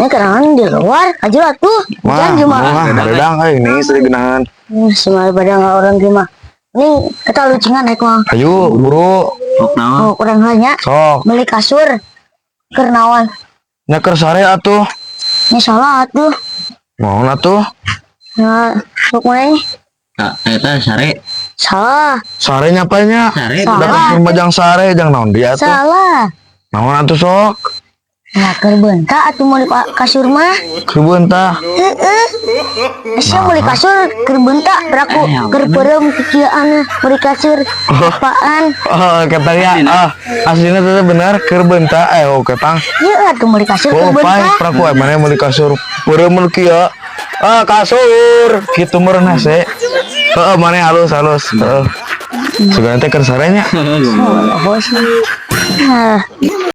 Ini kerangan di luar aja tuh. Wah, Jangan gimana? wah, hareudang euy, ini istri genahan. Semua pada nggak orang gimana? Ini kita lucingan naik mah. Ayo, buru. Sok naon? Oh, kurang hanya Sok. Beli kasur. Keur naon? Nya keur sare atuh. Ini salah tuh. Naon atuh? Nah, sok mulai. Nah, eta sare. Salah. Sare nyapanya? Sare. Salah. Da kasur mah jang sare, jang naon dia atuh? Salah. Naon atuh, sok? Nah, keur beunta atuh meuli kasur mah. Keur beunta. Heeh. Asa meuli kasur keur beunta, beraku keur peureum kikieuan meuli kasur. Apaan? Oh, kata ya, ah, aslinya teh bener keur beunta, eh, oh, ketang. Ieu atuh meuli kasur keur Oh, pai, beunta. Praku, eh, mana meuli kasur peureum mun kieu. Ah, kasur kitu meureun hese. Heeh, mana halus halus. Heeh. Sugan teh keur sare nya. Oh, bos. Nah.